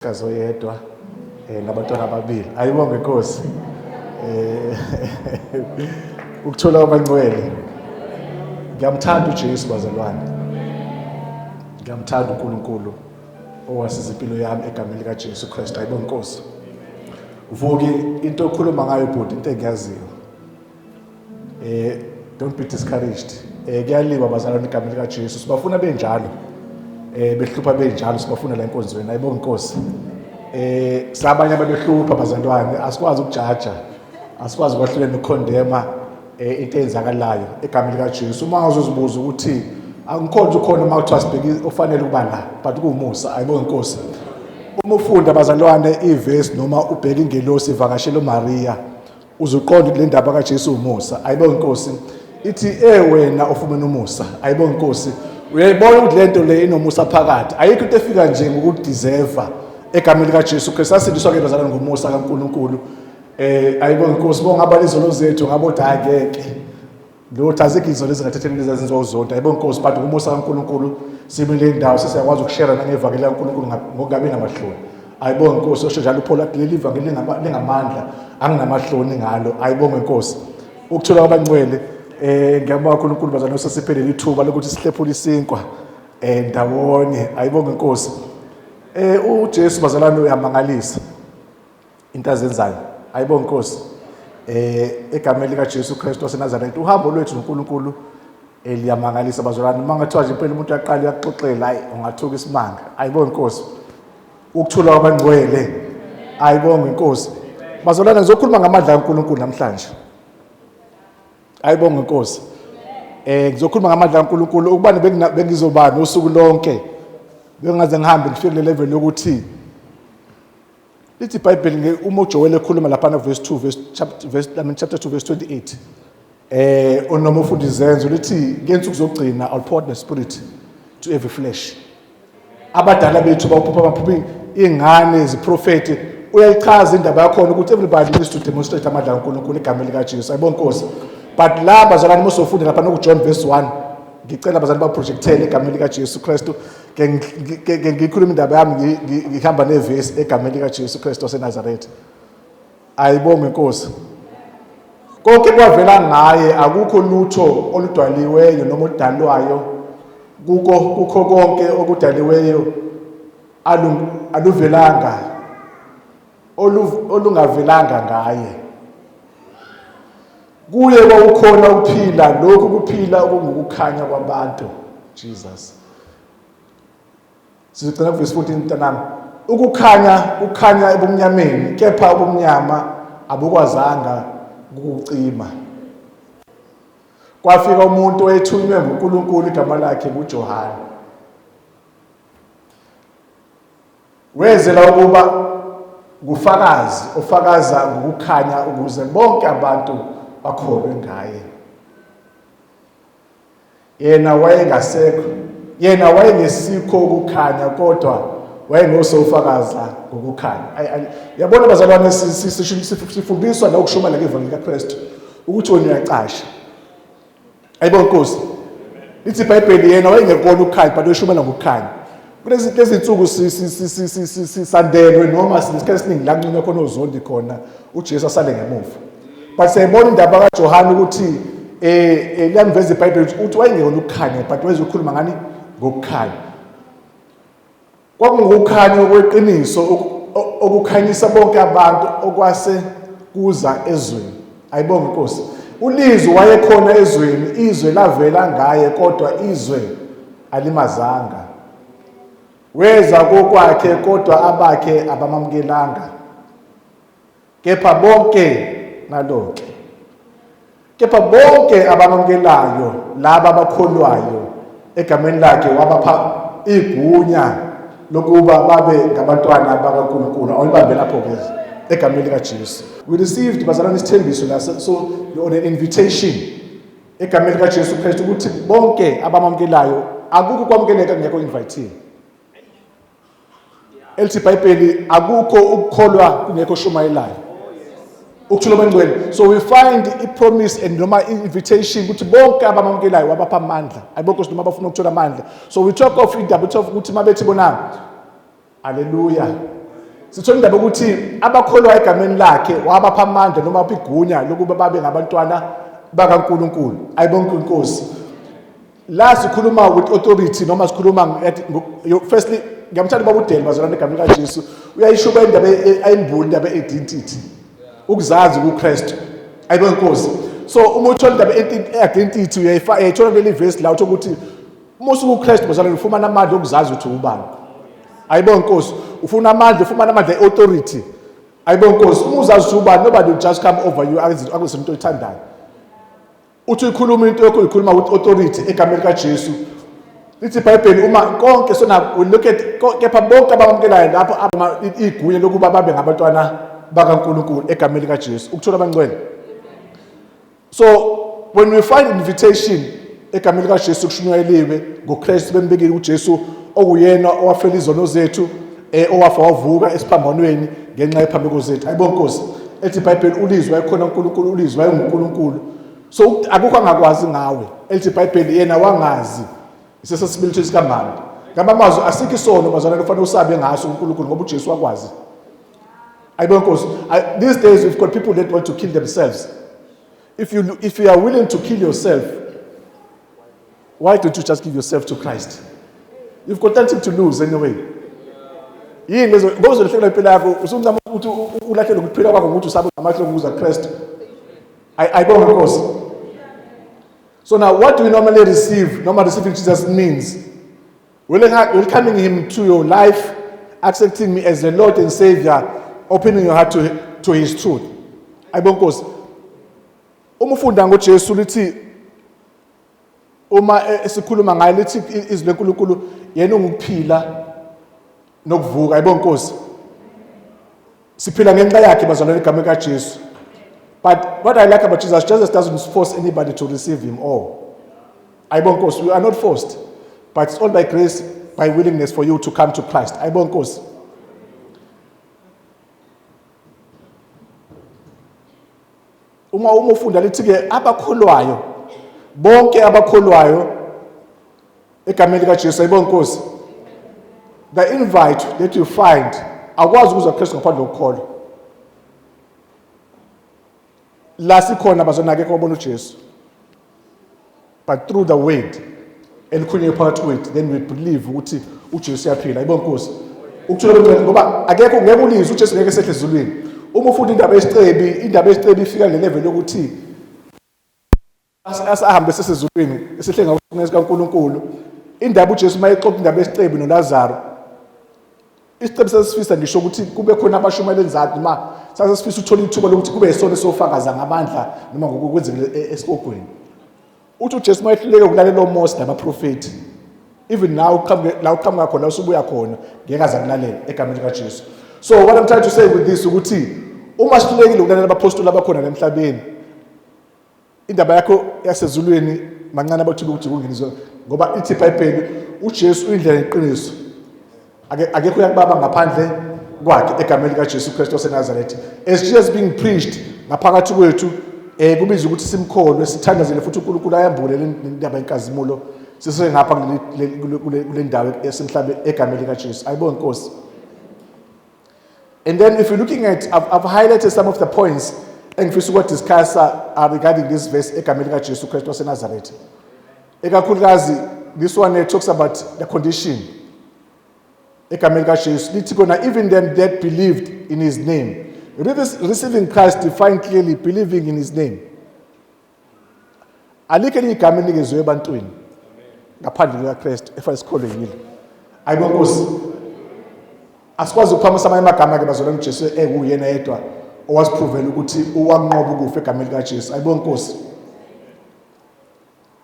Kazi oyedwa nabantwana ababili. Ayibonge Nkosi. Ukuthola abangcwele. Ngiyamthanda uJesu bazalwane. Ngiyamthanda uNkulunkulu owasiza impilo yami egameni lika Jesu Kristu. Ayibonge Nkosi. Vuki into okhuluma ngayo bhuti into engiyaziyo. Don't be discouraged. Kuyaliwa bazalwane egameni lika Jesu. Sibafuna benjalo. Behlupha benjalo sibafuna la enkonzweni. Ayibonge Nkosi. Sabanye ababehlupha bazalwane asikwazi ukujaja. Asikwazi ukwahlulela nokukhondema into eyenzakalayo egameni lika Jesu. Uma uzozibuza ukuthi angikhonza ukhona uma kuthiwa sibheki ofanele ukuba la but kuwumusa. Ayibonge Nkosi. Uma ufunda bazalwane ivesi noma ubheka ingelosi ivakashela uMaria uzuqonda le ndaba kaJesu umusa. Ayibonge Nkosi. Ithi wena ofumene umusa. Ayibonge Nkosi. Uyayibona ukuthi lento le inomusa phakathi. Ayikho into efika nje ngokudeserve egameni lika Jesu Kristu. Sasindiswa ke bazalwane ngomusa kaNkuluNkulu. Ayibonge Nkosi, bonga abalizono zethu ngabo ngeke. Lutho azikho izono ezingathetheleli ezazenziwa uzonto. Ayibonge Nkosi, but ngomusa kaNkuluNkulu simile indawo sesiyakwazi ukushare nangevangeli kaNkuluNkulu ngokungabi namahloni. Ayibonge Nkosi, osho njalo uPaul athi leli vangeli lingamandla, anginamahloni ngalo. Ayibonge Nkosi. Ukuthola kwabangcwele ngiyabonga uNkulunkulu bazalwane osesiphe leli thuba lokuthi sihlephule isinkwa ndawonye. Ayibonge Nkosi. uJesu bazalwane uyamangalisa into azenzayo. Ayibonge Nkosi. Egameni lika Jesu Kristu waseNazaretha uhambo lwethu noNkulunkulu eliyamangalisa bazalwane. Uma ngathiwa nje impela umuntu uyaqala uyakuxoxela, hayi ungathuka isimanga. Ayibonge Nkosi. Ukuthula kwabangcwele. Ayibonge Nkosi. Bazalwane ngizokhuluma ngamandla kaNkulunkulu namhlanje. Ayibonge Nkosi. Ngizokhuluma ngamandla kaNkulunkulu ukubani bengizoba nosuku lonke. Bengaze ngihambe ngifike kule level yokuthi lithi iBhayibheli uma uJoel ekhuluma lapha na verse 2 verse chapter verse I mean chapter 2 verse 28 onoma ufunda izenzo lithi ngensuku zokugcina I'll pour out my spirit to every flesh. Abadala bethu bawuphupha amaphupho ingane iziprofeti uyayichaza indaba yakhona ukuthi everybody needs to demonstrate amandla kaNkulunkulu egameni lika Jesu. Ayibonge Nkosi. But la bazalwane mosofunda lapha no John verse 1 ngicela abazalwane baprojectele egameni lika Jesu Kristu. Ke ngikhuluma indaba yami ngihamba nevesi egameni lika Jesu Kristu waseNazaretha. Ayibonge Nkosi. Konke kwavela ngaye, akukho lutho oludaliweyo noma oludalwayo kuko kukho konke okudaliweyo aluvelanga olungavelanga ngaye. Kuye kwakukhona ukuphila, lokhu kuphila okungukukhanya kwabantu. Jesus. Sizogcina kuvesi 14 mntanami. Ukukhanya kukhanya ebumnyameni, kepha ubumnyama abukwazanga ukucima. Kwafika umuntu owayethunywe nguNkulunkulu, igama lakhe nguJohane. Wezela ukuba ngufakazi ofakaza ngokukhanya ukuze bonke abantu bakholwe ngaye. Yena wayengasekho, yena wayengesikho ukukhanya kodwa wayengosofakaza ngokukhanya. Yabona bazalwane, sifundiswa la ukushumayela ngevangeli kaKristu ukuthi wena uyacasha. Ayibonge Nkosi. Lithi iBhayibheli yena wayengekona ukukhanya but wayeshumayela ngokukhanya. Kulezi lezi nsuku sisandelwe noma sinesikhathi esiningi la kuncunywa khona ozondi khona uJesu asale ngemuva. But siyayibona indaba kaJohane ukuthi liyamveza iBhayibheli ukuthi wayengekona ukukhanya but wayezokhuluma ngani ngokukhanya. Kwakungukukhanya okweqiniso okukhanyisa bonke abantu okwase kuza ezweni. Ayibonge Nkosi. ULizwi wayekhona ezweni, izwe lavela ngaye kodwa izwe alimazanga. Weza kokwakhe kodwa abakhe abamamukelanga. Kepha bonke naloke. Kepha bonke abamamukelayo laba abakholwayo egameni lakhe wabapha igunya lokuba babe ngabantwana bakaNkulunkulu. Awulibambe lapho ke egameni likaJesu. We received bazalwane isithembiso la, so on an invitation egameni likaJesu Kristu ukuthi bonke abamamukelayo, akukho kwamukeleka kungekho invite. Elithi iBhayibheli akukho ukukholwa kungekho shumayelayo. Ukuthula obangcwele. So we find i-promise and noma i-invitation ukuthi bonke abamamukelayo wabapha amandla. Ayibonke noma abafuna ukuthola amandla. So we talk of indaba of ukuthi mabethi bona haleluya. Sithola indaba ukuthi abakholwa egameni lakhe wabapha amandla noma wapha igunya lokuba babe ngabantwana bakaNkulunkulu. Ayibonke inkosi. La sikhuluma with authority noma sikhuluma, firstly ngiyamthanda ubaba uDeli, bazalwane, egameni likaJesu. Uyayishuba indaba ayimbuli indaba e-identity, ukuzazi kuKristu. Ayibonke inkosi. So uma uthola indaba e-identity, uyayithola kuleli verse la, uthola ukuthi uma usukuKristu, bazalwane, ufumana amandla okuzazi ukuthi ubani. Ayibonke inkosi. Ufuna amandla, ufumana amandla e-authority. Ayibonke inkosi. Uma uzazi ukuthi ubani, nobody will just come over you akwenze into oyithandayo. Uthi uyikhuluma into yakho, uyikhuluma with authority egameni likaJesu. Lithi iBhayibheli uma konke sona we look at, kepha bonke abamukelayo lapho igunya lokuba babe ngabantwana bakaNkulunkulu egameni likaJesu. Ukuthola abangcwele. So when we find invitation egameni likaJesu, kushunyayeliwe ngoKristu, bembekile uJesu okuyena owafela izono zethu, owafa wavuka esiphambanweni ngenxa yephambeko zethu. Ayibonke Nkosi. Ethi iBhayibheli ulizwi wayekhona uNkulunkulu, ulizwi wayenguNkulunkulu. So akukho angakwazi ngawe. Elithi iBhayibheli yena wangazi isesesibelethweni sikamama. Ngamamazwi, asikho isono, bazalwane, kufanele usabe ngaso uNkulunkulu ngoba uJesu wakwazi. Ayibonke Nkosi. These days we've got people that want to kill themselves. If you are willing to kill yourself, why don't you just give yourself to Christ? You've got nothing to lose anyway. Yini lezo ngoba uzolahlekelwa impilo yakho, usuncama ukuthi ulahlelwe ukuphila kwakho ngokuthi usabe ngamahlo ukuza Kristu. Ayibonge Nkosi. So now what do we normally receive? Normally receiving Jesus means welcoming him to your life, accepting me as the Lord and Savior, opening your heart to his truth. Ayibonge Nkosi. Uma ufunda ngoJesu, lithi uma esikhuluma ngaye, lithi izwi leNkulunkulu yena ungukuphila nokuvuka. Ayibonge Nkosi. Siphila ngenxa yakhe, bazalwane, igama likaJesu. But what I like about Jesus, Jesus doesn't force anybody to receive him all. Ayibonge Nkosi. You are not forced, but it's all by grace, by willingness for you to come to Christ. Ayibonge Nkosi. Uma ufunda lithi ke abakholwayo, bonke abakholwayo egameni likaJesu. Ayibonge Nkosi. The invite that you find, akwazi ukuza kuKristu ngaphandle kokukholwa. La sikhona, bazona, akekho wabona uJesu, but through the word elikhulunywe phakathi kwethu, then we believe ukuthi uJesu uyaphila. Ayibonge Nkosi. Ukuthola kwengcwele, ngoba akekho ngeke ulizwe uJesu, ngeke sehle ezulwini. Uma ufunda indaba yesicebi, indaba yesicebi ifika le level yokuthi asahambe sesezulwini, esihle ngakufuneka sikaNkulunkulu. Indaba uJesu mayexoxa indaba yesicebi noLazaro, isicebi sasifisa ngisho ukuthi kube khona abashumayela enzansi, noma sasifisa ukuthola ithuba lokuthi kube yisona esofakaza ngamandla noma ngokwenzekile esihogweni. Uthi uJesu mayehluleke ukulalela oMose nabaprofethi, even now uqhamuke la uqhamuka khona, usubuya khona, ngeke aze akulalela egameni likaJesu. So what I'm trying to say with this ukuthi uma sihlulekile ukulalela abapostoli abakhona emhlabeni, indaba yakho yasezulwini mancane abathuba ukuthi kungeniswe, ngoba ithi iBhayibheli uJesu uyindlela neqiniso, akekho uyakubaba ngaphandle kwakhe, egameni likaJesu Kristu waseNazaretha. As Jesus being preached ngaphakathi kwethu, kubiza ukuthi simkholwe, sithandazele futhi uNkulunkulu ayambule le ndaba yenkazimulo sisengapha kule ndawo esemhlabeni, egameni likaJesu. Ayibonge Nkosi. And then if you're looking at, I've highlighted some of the points engifisa ukuwadiscussa regarding this verse egameni likaJesu Kristu waseNazaretha. Ekakhulukazi this one talks about the condition egameni likaJesu. Lithi kona, even them that believed in his name. Receiving Christ defined clearly believing in his name. Alikho elinye igama elinikezwe ebantwini ngaphandle kukaKristu efanele sikholwe yilo. Ayibonge Nkosi. Asikwazi ukuphamisa amanye amagama ke, bazalwane. uJesu ekuyena yedwa owasiphrovela ukuthi uwanqoba ukufa egameni likaJesu. Ayibonge Nkosi.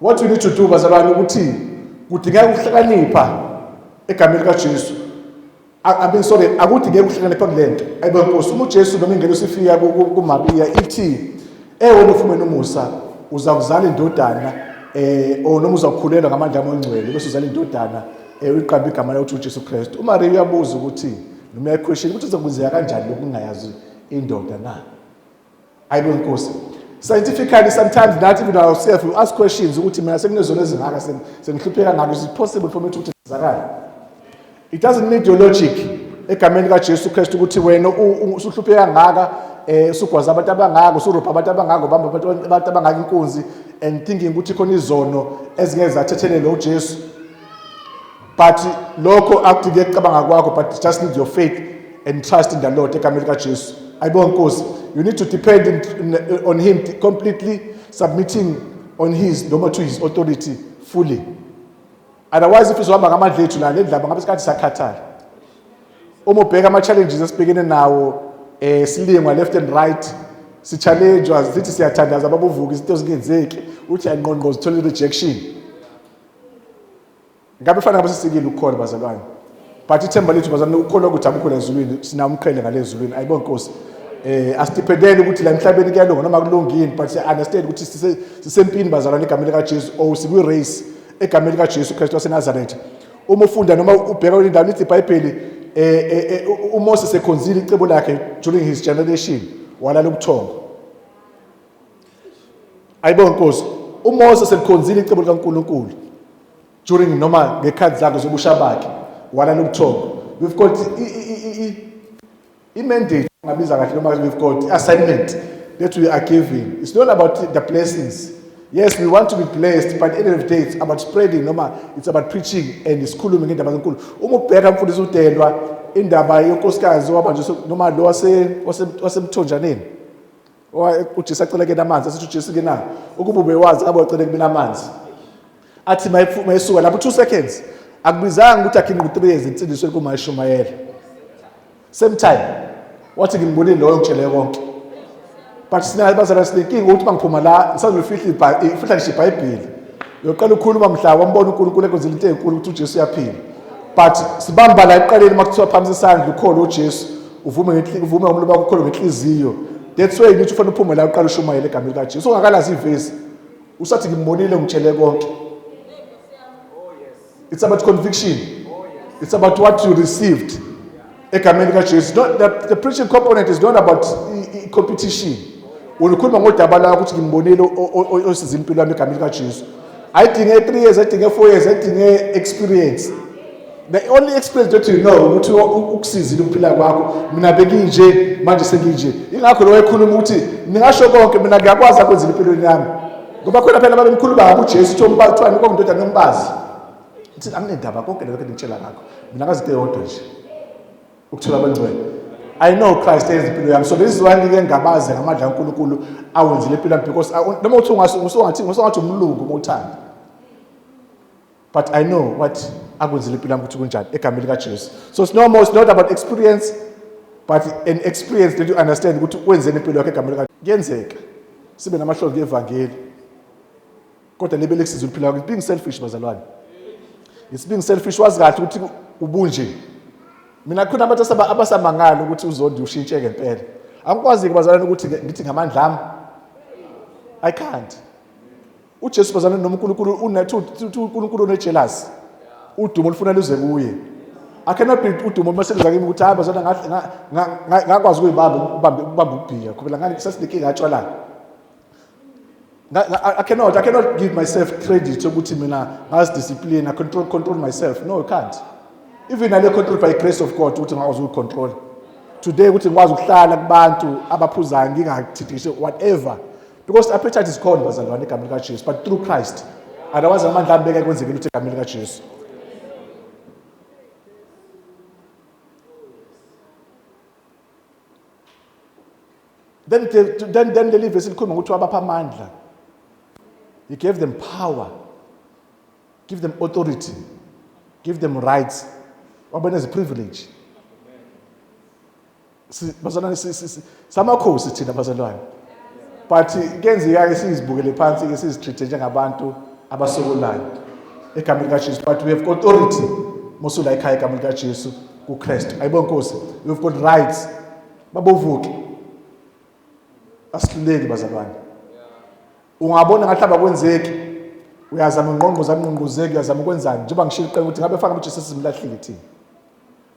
What we need to do, bazalwane, ukuthi kudingeka ukuhlakanipha egameni likaJesu. I mean, sorry, akudingeki ukuhlakanipha kulento. Ayibonge Nkosi. Uma uJesu noma ingelosi ifika kuMaria ithi, "Ewe, ufumene umusa, uza kuzala indodana, or noma uzakukhulelwa ngamandla amongcwele, bese uzala indodana, uyiqambe igama layo uthi uJesu Kristu." UMaria uyabuza ukuthi, noma uyayiquestion ukuthi kuzokwenzeka kanjani lokhu kungayazi indoda na? Ayibonge Nkosi. Scientifically, sometimes not even ourselves, we ask questions ukuthi mina sekunezono ezingaka, sengihlupheka ngako, is it possible for me ukuthi ngizakale? It doesn't need your logic. Egameni likaJesu Kristu ukuthi wena usuhlupheka kangaka, usugwaza abantu abangaka, usurobha abantu abangaka, ubamba abantu abangaka inkunzi, and thinking ukuthi khona izono ezingeke zathethelelwa uJesu. But lokho akudinge ukucabanga kwakho, but just need your faith and trust in the Lord egameni likaJesu. Ayibonge Nkosi. You need to depend on him completely, submitting on his noma to his authority fully. Otherwise if uzohamba ngamandla ethu la le ndaba ngabe sikhathi sakhathala. Uma ubheka ama challenges esibhekene nawo, silingwa left and right, si-challengewa, sithi siyathandaza babuvuka izinto zingenzeki, uthi ayinqonqoza uthola rejection. Ngabe fanele ngabe sisikile ukukholwa bazalwane. But ithemba lethu bazalwane ukukholwa ukuthi akukho la ezulwini, sinawo umqhele ngale ezulwini. Ayibonge Nkosi. Asidependele ukuthi la emhlabeni kuyalunga noma kulungile, but siya understand ukuthi sisempini bazalwane egameni likaJesu, or sikwi race egameni likaJesu Kristu waseNazaretha. Uma ufunda noma ubheka kule ndawo lithi iBhayibheli, uMose sekhonzile icebo lakhe during his generation, walala ubuthongo. Ayibonge Nkosi. uMose selikhonzile icebo likaNkulunkulu during noma ngekhathi zakhe zobusha bakhe, walala ubuthongo. We've got i-mandate, ngabiza kahle, noma we've got assignment that we are giving. It's not about the blessings. Yes, we want to be blessed, but at the end of the day it's about spreading, noma it's about preaching and sikhulume ngendaba kaNkulunkulu. Uma ubheka mfundisi uDelwa indaba yonkosikazi owabanjwe noma lo wasemthonjaneni, uJesu acela kuyena amanzi, asithi uJesu ke na ukuba ubewazi ngabe wacela kumina amanzi. Athi mayisuka lapho 2 seconds, akubizanga ukuthi akhinqe 3 years insindiso kumayishumayela. Same time wathi ngimbonile loyo ngitshele konke. But sina bazalwane sinenkinga ukuthi mangiphuma la ngisazolifihla ifihla ngisho iBhayibheli. Uyoqala ukukhuluma mhla wambona uNkulunkulu ekwenzela into ezinkulu ukuthi uJesu uyaphila. But sibamba la ekuqaleni makuthiwa phambi sesandla ukholo uJesu, uvume uvume ngomlomo wakho ukholo ngenhliziyo. That's why ngithi ufanele uphume la uqala ushumayele egameni likaJesu. Ungakalazi ivesi usathi ngimbonile ngitshele konke. It's about conviction. It's about what you received egameni likaJesu. Not the preaching component is not about competition. Wena ukhuluma ngodaba lakho ukuthi ngimbonile osiza impilo yami egameni likaJesu. Ayidinge 3 years, ayidinge 4 years, ayidinge experience. The only experience that you know ukuthi ukusizile ukuphila kwakho. Mina benginje, manje senginje. Ingakho lo wayekhuluma ukuthi ningasho konke, mina ngiyakwazi akwenzile empilweni yami. Ngoba khona phela babemkhuluma ngabo uJesu, uthi umbazi kuthiwa nikongindodana yombazi. Uthi anginendaba konke lokho enitshela ngakho. Mina ngazi into eyodwa nje, ukuthola abangcwele. I know Christ enza impilo yami. So this is why ngike ngabaze ngamandla kaNkulunkulu awenzile impilo yami, because noma uthi ungathi umlungu uma uthanda. But I know what akwenzile impilo yami ukuthi kunjani egameni likaJesu. So it's no more, it's not about experience, but an experience that you understand ukuthi wenzeni impilo yakho egameni likaJesu. Kuyenzeka sibe namahloni ngevangeli, kodwa libe likusiza ukuphila kwakho. It's being selfish bazalwane. It's being selfish. Wazi kahle ukuthi ubunje. Mina khona abantu abasamangala ukuthi uZondi ushintshe ngempela. Angikwazi-ke bazalwane ukuthi ngithi ngamandla ami. I can't. uJesu bazalwane noma uNkulunkulu unethu uNkulunkulu une-jealous. Udumo olufuna luze kuye. I cannot be udumo uma seliza kimi ukuthi hayi bazalwane ngakwazi ukuyibamba ukubamba ubhiya phela ngani sasinenkinga yatshwala. I cannot give myself credit ukuthi mina ngazidiscipline, I control myself. No, you can't. Even nale control by grace of God ukuthi ngakwazi ukuyicontrol. Today ukuthi ngikwazi ukuhlala kubantu abaphuzayo ngingathithisi whatever. Because appetite is gone bazalwane egameni likaJesu, but through Christ. Otherwise amandla ami beke kwenzeke lutho egameni likaJesu. Then leli verse likhuluma ukuthi wabapha amandla. He gave them power, give them authority, give them rights. Wabaneza privilege. Bazalwane, samakhosi thina bazalwane. But kuyenzeka ke sizibukele phansi ke sizitreat njengabantu abasokolayo egameni likaJesu, but we have got authority mosula ekhaya egameni likaJesu kuKristu. Ayibonge Nkosi. We have got rights. Babovuke. Asihluleki bazalwane. Ungabona ngathi abakwenzeki, uyazama ungqongqoza angqongqozeki, uyazama ukwenzani, njengoba ngishilo iqembu ukuthi ngabe fana uJesu simlahlile thina.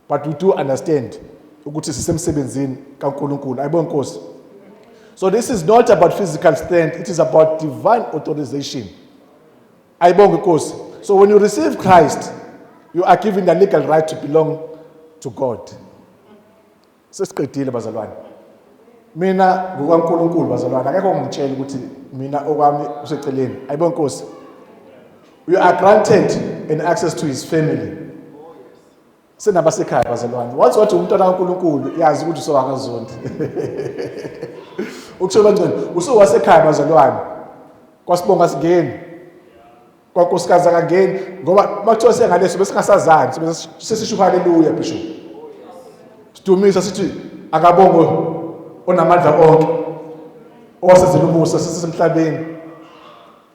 But we do understand ukuthi sisemsebenzini kaNkulunkulu. Ayibonge Nkosi. So this is not about physical strength, it is about divine authorization. Ayibonge Nkosi. So when you receive Christ, you are given the legal right to belong to God. Sesiqedile bazalwane. Mina ngokaNkulunkulu bazalwane akekho ongitshela ukuthi mina okwami kuseceleni. Ayibona Nkosi. You are granted an access to his family. Senabasekhaya bazalwane. Wathi wathi umntwana kaNkulunkulu yazi ukuthi usowakazondi. Ukuthola ngcono usuwasekhaya bazalwane. Kwasibonga singeni. Kwankosikazi akangeni ngoba makuthiwa sengaleso besingasazani sesisho haleluya bishop. Sidumisa sithi akabongwe onamandla onke owasezela umusa sisemhlabeni.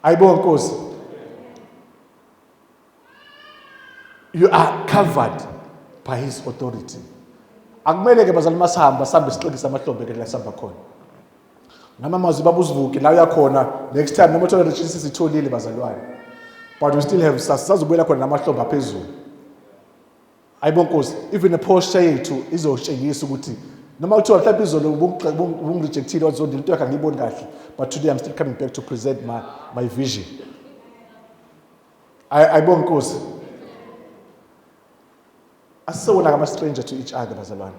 Ayibonge Nkosi. You are covered by his authority. Akumele ke bazali masihamba sihambe sixekise amahlombe ke la sihamba khona. Ngama mazwi baba uzivuke la uyakhona next time noma uthola registration sitholile bazalwane. But we still have sasazobuyela khona namahlombe aphezulu. Ayibo Nkosi, even the posture yethu izotshengisa ukuthi noma kuthiwa mhlawumbe izolo ubungirejectile wazondile into yakhe angiyiboni kahle but today I'm still coming back to present my vision. Ayibonge Nkosi. Asisewona ama stranger to each other bazalwane.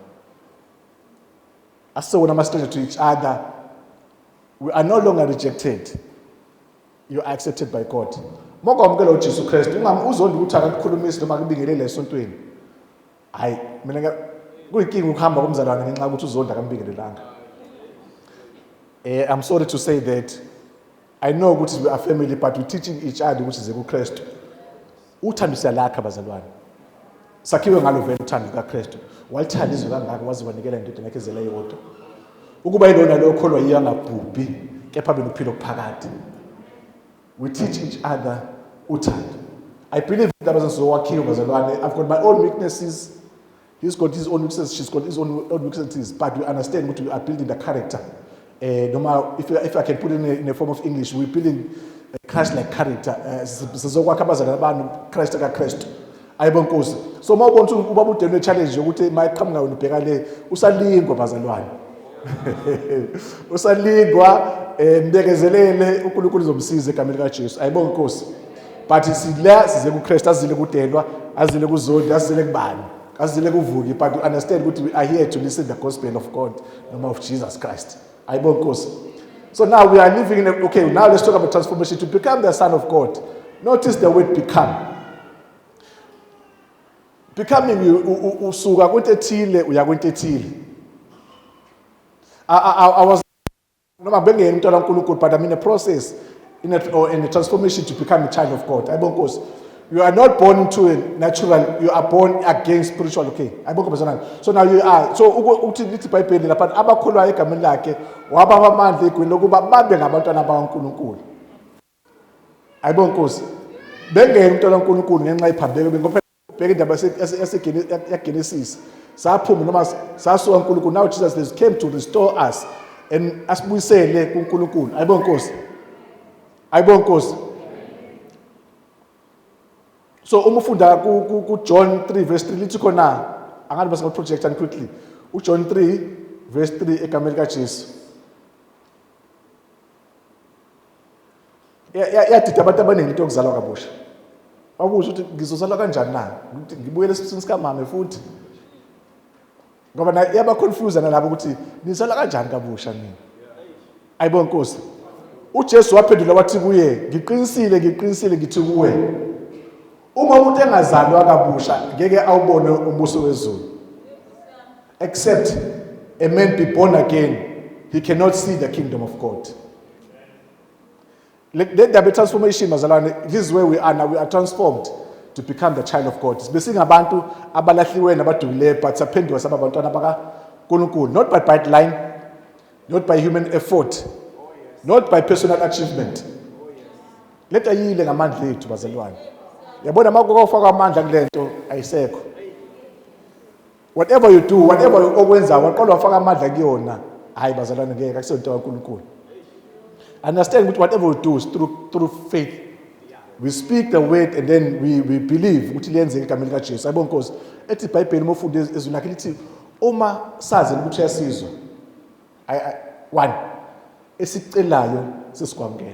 Asisewona ama stranger to each other. We are no longer rejected. You are accepted by God. Mokwamukela uJesu Kristu ungam uzonda ukuthi akakukhulumisi noma akubingelele esontweni. Hayi mina kuyinkinga ukuhamba komzalwane ngenxa yokuthi uzonda akambingelelanga. I'm sorry to say that I know ukuthi we are family but we teaching each other ukuthi size kuKristu. Uthando siyalakha bazalwane. Sakhiwe ngalo vele uthando lukaKristu. Walithanda izwe kangaka waze wanikela indodana yakhe ezele yodwa. Ukuba yilona leyo kholwa yiyo angabhubhi kepha benophila okuphakade. We teach each other uthando. I believe that sizowakhiwa bazalwane. I've got my own weaknesses. He's got his own weaknesses, she's got his own weaknesses, but we understand that we are building the character. Noma if I can put it in a form of English, we're building a Christ-like character. Sizokwakha abazalwane abantu Christ kaKristu. Ayibo Nkosi. So uma ubona ukuthi ubaba uDaniel challenge yokuthi mayeqhamuka wena ubheka le, usalingwa bazalwane. Usalingwa, mbekezelele uNkulunkulu uzomsiza egameni likaJesu. Ayibonge Nkosi. But sila size kuKristu, azile kudelwa, azile kuzondi, azile kubani. Azile kuvuki, but you understand ukuthi we are here to listen the gospel of God, noma of Jesus Christ. Ayibonge Nkosi. So now we are living in a, okay, now let's talk about transformation to become the son of God. Notice the word become. Becoming usuka kwinto ethile uya kwinto ethile. I was noma bengeyena umntwana kaNkulunkulu, but I'm in a process in a transformation to become a child of God. Ayibonge Nkosi. You are not born into a natural, you are born again spiritual, okay. Ayibonge bazalwane. So now you are, so uthi lithi iBhayibheli lapha abakholwayo egameni lakhe wabapha amandla egwini lokuba babe ngabantwana bakaNkulunkulu. Ayibonge Nkosi. Bengeyena umntwana kaNkulunkulu ngenxa yephambeko ngoba bheka indaba yaGenesis. Saphuma noma sasuka uNkulunkulu. Now Jesus has came to restore us and asibuyisele kuNkulunkulu. Ayibonge Nkosi. Ayibonge Nkosi. So uma ufunda ku John 3 verse 3 lithi khona angathi bese project and quickly. UJohn 3 verse 3 egameni likaJesu. Yadida abantu abaningi into yokuzalwa kabusha. Babuza ukuthi ngizozalwa kanjani na? Ukuthi ngibuyele esiswini sikamama futhi. Ngoba na yaba confuse nalabo ukuthi nizalwa kanjani kabusha nina. Ayibonge Nkosi. uJesu waphendula wathi kuye, ngiqinisile ngiqinisile ngithi kuwe, uma umuntu engazalwa kabusha ngeke awubone umbuso wezulu. Except a man be born again, he cannot see the kingdom of God. Le ndaba transformation bazalwane, this is where we are now. We are transformed to become the child of God. Besingabantu abalahliwe nabadukileyo, but saphenduka saba abantwana bakaNkulunkulu, not by bloodline, not by human effort, not by personal achievement. Lento ayile ngamandla ethu bazalwane. Yabona uma amandla kulento ayisekho. Whatever you do, whatever okwenzayo, waqala wafaka amandla kuyona. Hayi bazalwane ngeke akuseyonto kaNkulunkulu. Understand ukuthi whatever we do is through faith. We speak the word and then we believe ukuthi liyenzeka egameni likaJesu. Ayibonge Nkosi. Ethi iBhayibheli uma ufunda ezwini lakhe lithi uma sazi ukuthi uyasizwa. One esicelayo sesikwamukela.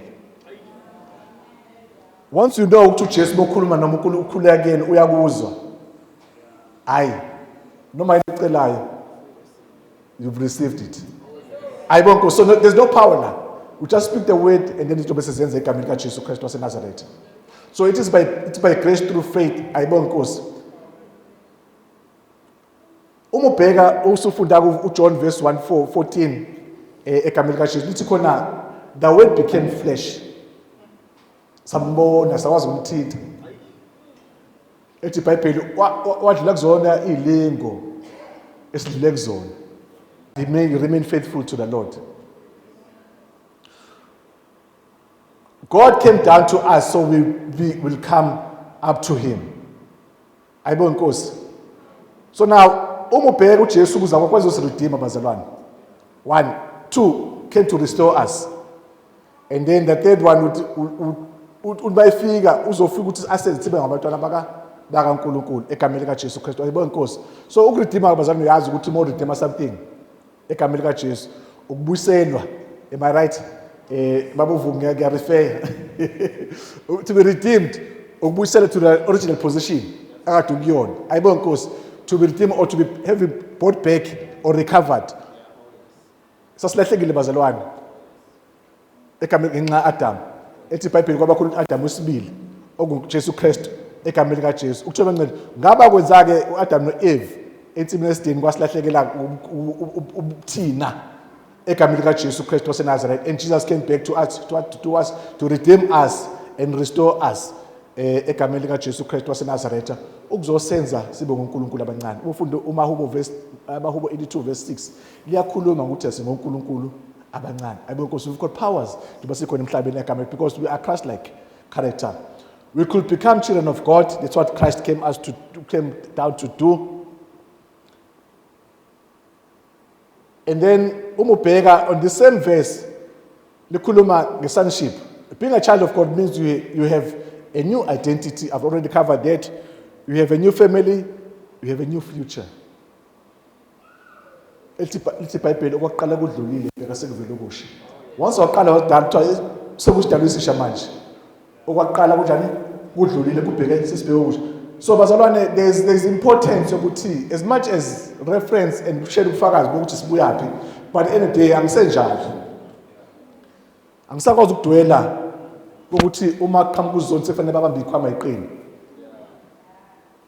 Once you know ukuthi uJesu bokhuluma noma ukhuleka kuyena uyakuzwa. Hayi noma yini ecelayo. You've received it. Ayibonke. So no, there's no power la. We just speak the word and then izinto bese zenza egameni likaJesu Kristu waseNazaretha. So it's by grace through faith. Ayibonke Nkosi. Uma ubheka usufunda uJohn verse 1 4 14 egameni likaJesu lithi khona the word became flesh. Sambona sakwazi ukumthinta. Ethi iBhayibheli wadlula kuzona izilingo esidlule kuzona. Remain faithful to the Lord. God came down to us so we will come up to him. Ayibonge inkosi. So now uma ubheka uJesu kuza kwakwazosiredeema bazalwane. One, two, came to restore us. And then the third one uthi bayifika uzofika ukuthi asenze sibe ngabantwana baka bakaNkuluNkulu egameni likaJesu Kristu. Ayibonge inkosi. So ukuredeema bazalwane uyazi ukuthi uma uredeema something egameni likaJesu ukubuyiselwa, am I right? Baba uVungu, ngiyarefer to be redeemed, ukubuyiselwa to the original position akade ukuyona. Ayibonge inkosi. To be redeemed or to be having bought back or recovered. Sasilahlekile bazalwane egameni ngenxa Adam. Ethi iBhayibheli kwabakhona uAdam wesibili okunguJesu Kristu egameni likaJesu. Ukuthoba ngcele ngaba kwenza-ke uAdam noEve ensimini esideni kwasilahlekela ubuthina egameni likaJesu Kristu waseNazaretha. And Jesus came back to us, to us to redeem us and restore us egameni likaJesu Kristu waseNazaretha ukuzosenza sibe ngoNkulunkulu abancane. Ufunde uMahubo verse Amahubo 82 verse 6 liyakhuluma ukuthi singoNkulunkulu abancane. Ayibo Nkosi, we've got powers njengoba sikhona emhlabeni egameni because we are Christ like character. We could become children of God. That's what Christ came down to do. And then uma ubheka on the same verse likhuluma nge-sonship. Being a child of God means you have a new identity. I've already covered that. You have a new family, you have a new future. Lithi iBhayibheli okwakuqala kudlulile, bheka sekuvele okusha. Once waqala wadala kuthiwa sekusidalwa esisha manje. Okwakuqala kunjani? Kudlulile, kubheke sesibheke okusha. So bazalwane, there's importance yokuthi as much as reference and share ubufakazi bokuthi sibuyaphi, but at the end of the day angisenjalo. Angisakwazi ukudwela ukuthi uma kuqhamuka uzoni sefanele babambe ikhwama iqini.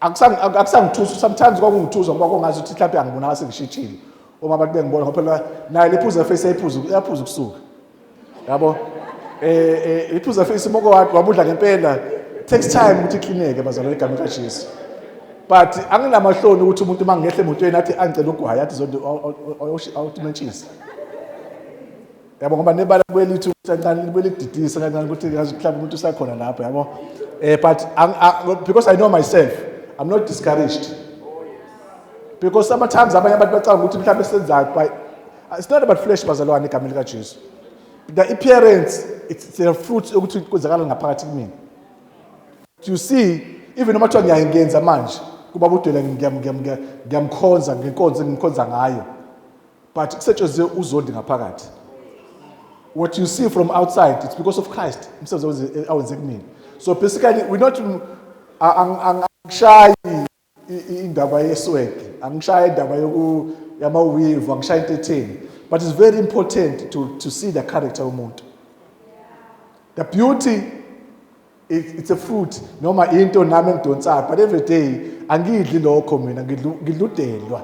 Akusangithusa, sometimes kwakungithusa ngoba kongazi ukuthi mhlawumbe angibonakala sengishintshile uma abantu bengibona, ngoba phela naye lephuza face ayiphuza iyaphuza ukusuka, yabo, iphuza face moko wabudla ngempela, takes time ukuthi iklineke bazalwane egameni kaJesu. But anginamahloni ukuthi umuntu uma ngehla emotweni athi angicela ugwayi, athi zonke awuthi, yabo, ngoba nebala kwelithi kancane libuye likudidisa kancane ukuthi ngazi mhlawumbe umuntu usakhona lapho, yabo. But because I know myself, I'm not discouraged because sometimes abanye abantu bacabanga ukuthi mhlawumbe senzayo, but it's not about flesh bazalwane egameni likaJesu. The appearance, it's a fruit yokuthi kwenzakala ngaphakathi kumina. You see, even noma kuthiwa ngiyayenza manje kuba budwela, ngiyamkhonza ngenkonzo engimkhonza ngayo, but kusetshenziswe uZondi ngaphakathi. What you see from outside, it's because of Christ, umsebenzi awenze kumina. So basically we not angishayi indaba yeswag, angishayi indaba yoku yama-weave, angishayi into etheni, but it's very important to see the character yomuntu. The beauty, it's a fruit noma into nami engidonsayo, but every day angidli lokho mina, ngidludelwa.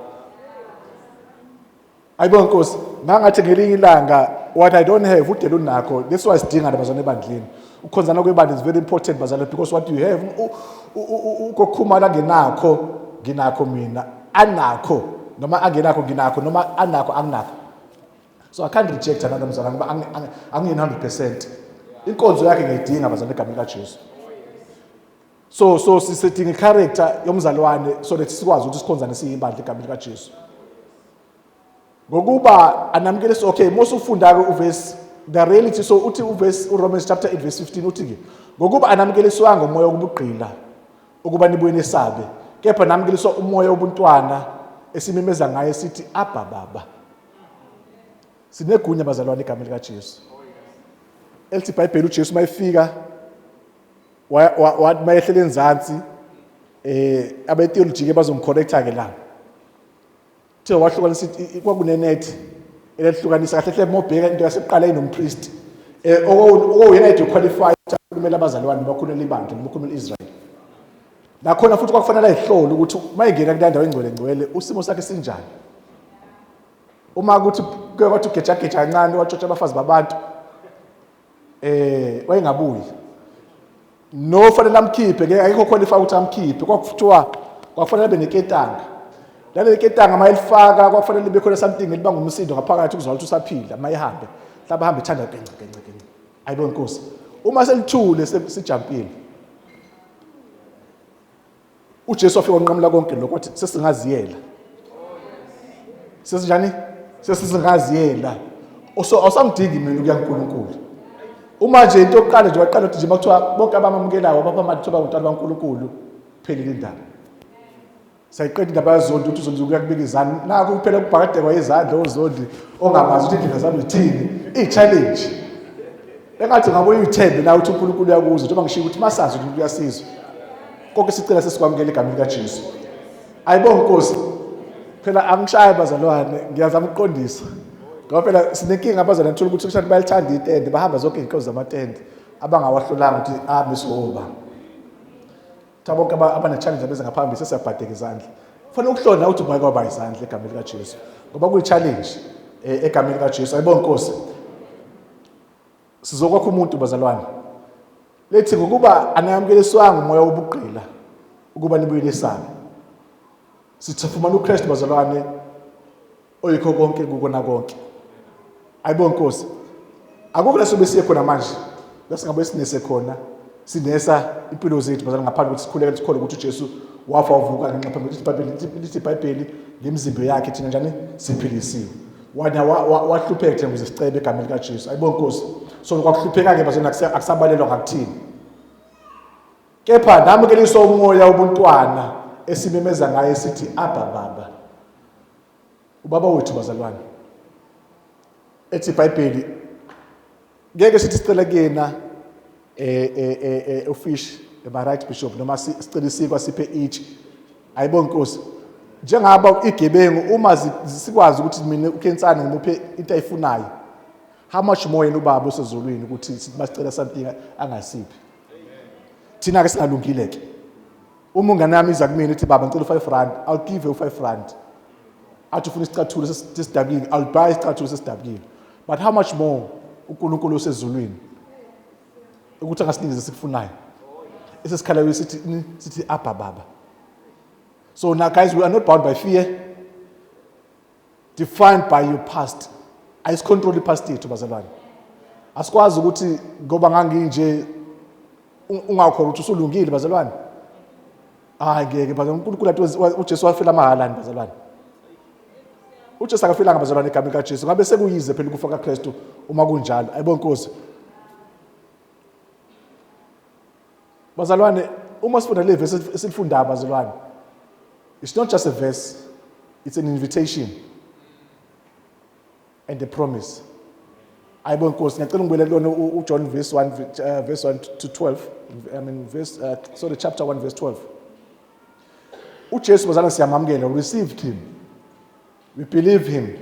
Ayibonge Nkosi, ngangathi ngelinye ilanga what I don't have udela unakho. This why sidinga nabazalwane ebandleni. Ukukhonzana kwebandla is very important bazalwane, because what you have ukokhumala angenakho nginakho mina, anakho noma angenakho nginakho, noma anakho anginakho. So I can't reject another mzalwane ngoba angiyena 100%. Inkonzo yakhe ngiyayidinga bazalwane egameni likaJesu. So sisedinga i-character yomzalwane so that sikwazi ukuthi sikhonzane siyibandla egameni likaJesu. Ngokuba anamukele. So okay, mosufunda ke uverse the reality, so uthi uverse uRomans chapter 8 verse 15 uthi ke, ngokuba anamukeliswanga umoya wobugqila ukuba nibuye nesabe, kepha namukeliswa umoya wobuntwana esimemeza ngaye sithi, Abba, Baba. Sinegunya bazalwane egameni likaJesu. Elithi iBhayibheli uJesu mayefika wathi mayehlela enzansi, abetheology ke bazongicorrecta ke la. Kuthiwa wahlukanisa kwakunenethi elehlukanisa kahle hle mobheka into yasekuqala inompriest okuyena ede qualify ukuthi akhulumele abazalwane bakhulumele ibandla noma ukhulumele Israel. Nakhona futhi kwakufanele ayihlole ukuthi uma engena kule ndawo engcwele ngcwele usimo sakhe sinjani. Uma kuthi kuke kwathi ugejageja kancane watshotsha abafazi babantu wayengabuyi. No fanele amkhiphe ke ayikho qualify ukuthi amkhiphe kwakuthiwa kwakufanele abe neketanga. Lale ketanga mayelifaka kwakufanele libe khona something elibanga umsindo ngaphakathi ukuzwa ukuthi usaphila mayihambe. Mhlawumbe ahambe ethanda gence gence gence. Ayibo inkosi. Uma selithule sijampile. uJesu wafika wanqamula konke lokho wathi sesingaziyela sesinjani sesingaziyela awusangidingi mina ukuya kuNkulunkulu uma nje into yokuqala nje waqala ukuthi nje makuthiwa bonke abamamukelayo bapha amathuba abantwana baNkulunkulu phelile indaba sayiqeda indaba yazondi ukuthi uzondi kuyakubika izandla naku kuphela kubhakadekwa izandla ozondi ongamazi ukuthi indlela zami ithini i-challenge engathi ngabe uyithembe na ukuthi uNkulunkulu uyakuzwa njengoba ngishiya ukuthi masazi ukuthi uyasizwa konke sicela sesikwamukela egameni likaJesu ayibonge inkosi phela angishaye bazalwane ngiyazama ukuqondisa ngoba phela sinenkinga abazalwane thola ukuthi kushani bayalithanda itende bahamba zonke izinhlobo zamatende abangawahlolanga ukuthi amiswe obani Cha bonke abane-challenge abeze ngaphambili sesiyabhadeka izandla. Kufanele ukuhlola nawe ukuthi ubake waba izandla egameni likaJesu. Ngoba kuyi-challenge egameni likaJesu. Ayibonge Nkosi. Sizokwakha umuntu bazalwane. Lethi ngokuba anayamukeliswanga umoya wobugqila ukuba nibuyilisane. Sithafumana uKristu bazalwane oyikho konke kukona konke. Ayibonge Nkosi. Akukho la sobe siye khona manje. La singabe sinese khona sinesa impilo zethu bazalwane ngaphandle ukuthi sikhuleke sikhole ukuthi uJesu wafa wavuka ngenxa phambi ukuthi iBhayibheli lithi iBhayibheli ngemizimba yakhe thina njani siphilisiwe. Wena wahlupheka thina ukuze sicebe egameni likaJesu. Ayibonge Nkosi. So kwakuhlupheka ke bazalwane akusabalelwa ngakuthini. Kepha namukeliswa umoya wobuntwana esimemeza ngaye sithi Abba Baba. Ubaba wethu bazalwane. Ethi iBhayibheli ngeke sithi sicela kuyena ufish am I right bishop noma sicela isikwa siphe itshe. Ayibonge Nkosi. Njengaba igebengu uma sikwazi ukuthi mina uKhensani ngimuphe into ayifunayo. How much more yena ubaba osezulwini ukuthi sithi masicela something angasiphi. Thina ke singalungile ke. Uma ungane yami iza kumina ithi baba ngicela u5 rand, I'll give you 5 rand. Athi ufuna isicathulo sesidabukile, I'll buy isicathulo sesidabukile. But how much more uNkulunkulu osezulwini ukuthi angasinikeze esikufunayo. Esesikhala sithi sithi Abba baba. So now guys we are not bound by fear. Defined by your past. Ayisicontrol ipast yethu bazalwane. Asikwazi ukuthi ngoba nganginje ungakholwa ukuthi usulungile bazalwane. Hayi ngeke bazalwane uNkulunkulu athi uJesu wafela amahalani bazalwane. uJesu akafelanga bazalwane egameni kaJesu ngabe sekuyize phela ukufa kaKristu uma kunjalo. Ayibonge Nkosi. Bazalwane uma sifunda le verse esilifundayo bazalwane it's not just a verse it's an invitation and a promise. Ayibonge Nkosi ngiyacela ngibuyele kulona uJohn verse 1 verse 1 to 12 I mean verse sorry chapter 1 verse 12. uJesu bazalwane siyamamukela we received him we believe him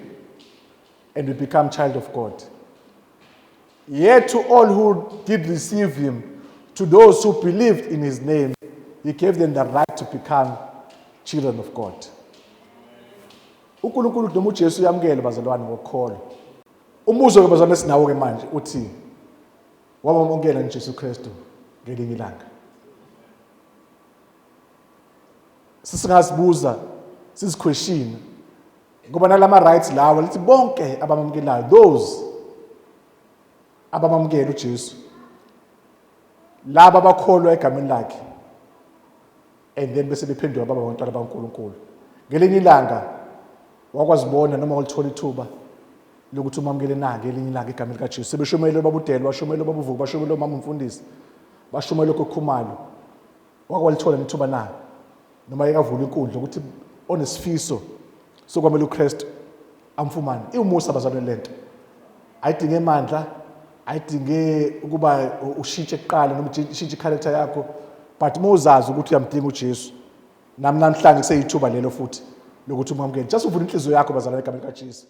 and we become child of God. Yet to all who did receive him, to those who believed in his name, he gave them the right to become children of God. uNkulunkulu noma uJesu uyamukela bazalwane ngokukholwa. Umbuzo ke bazalwane esinawo ke manje uthi wamamukela uJesu Kristu ngelinye ilanga. Sisingazibuza siziquestion ngoba nalama rights lawa lithi bonke abamamukelayo those abamamukela uJesu laba abakholwa egameni lakhe and then bese bephenduka baba abantwana baNkulunkulu ngelinye ilanga wakwazibona noma walithola ithuba lokuthi umamukele na ngelinye ilanga egameni likaJesu sebeshumayele babudele bashumayele babuvuka bashumayele umama umfundisi bashumayele kokhumalo wakwalithola nethuba na noma ekavula inkundla ukuthi onesifiso sokwamela uKristu amfumane iwumusa bazalwane lento ayidinge amandla ayidinge ukuba ushintshe kuqala noma ushintshe icharacter yakho but uma uzazi ukuthi uyamdinga uJesu nami namhlanje kuseyithuba lelo futhi. Lokuthi umamukele. Just uvula inhliziyo yakho, bazalwane, egameni likaJesu.